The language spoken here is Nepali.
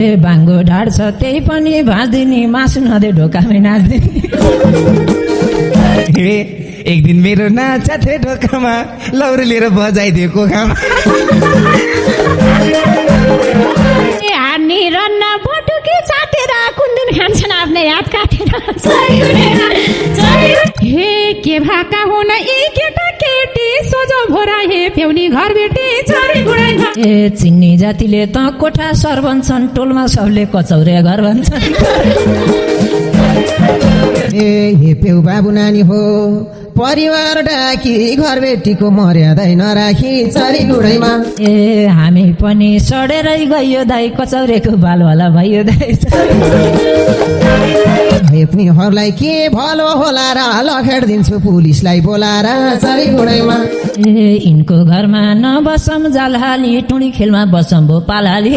ए भाङ्गो ढाड छ त्यही पनि भाँच्दिने मासु नदे ढोकामै नाच्दिने एक दिन मेरो नाचा थियो ढोकामा लौरो लिएर बजाइदिएको खामा हानी रन्न बटुकी चाटेर कुन दिन खान्छन् आफ्नै हात काटेर हे के भाका हुन यी केटा केटी सोझो भोरा हे प्याउनी घर बेटी ए चिन्नी जातिले त कोठा सर भन्छन् टोलमा सबले कचौरे घर भन्छन् ए हे पेउ बाबु नानी हो परिवार डाकी घर बेटीको मर्यादै नराखी चरी गुडैमा ए हामी पनि सडेरै गयो दाइ कचौरेको बालवाला भयो दाइ हेप्नेहरूलाई के भलो होला र लखेड दिन्छु पुलिसलाई बोलाएर चरी गुडैमा ए यिनको घरमा नबसम जाल हाली टुणी खेलमा बसम भो पाल हाली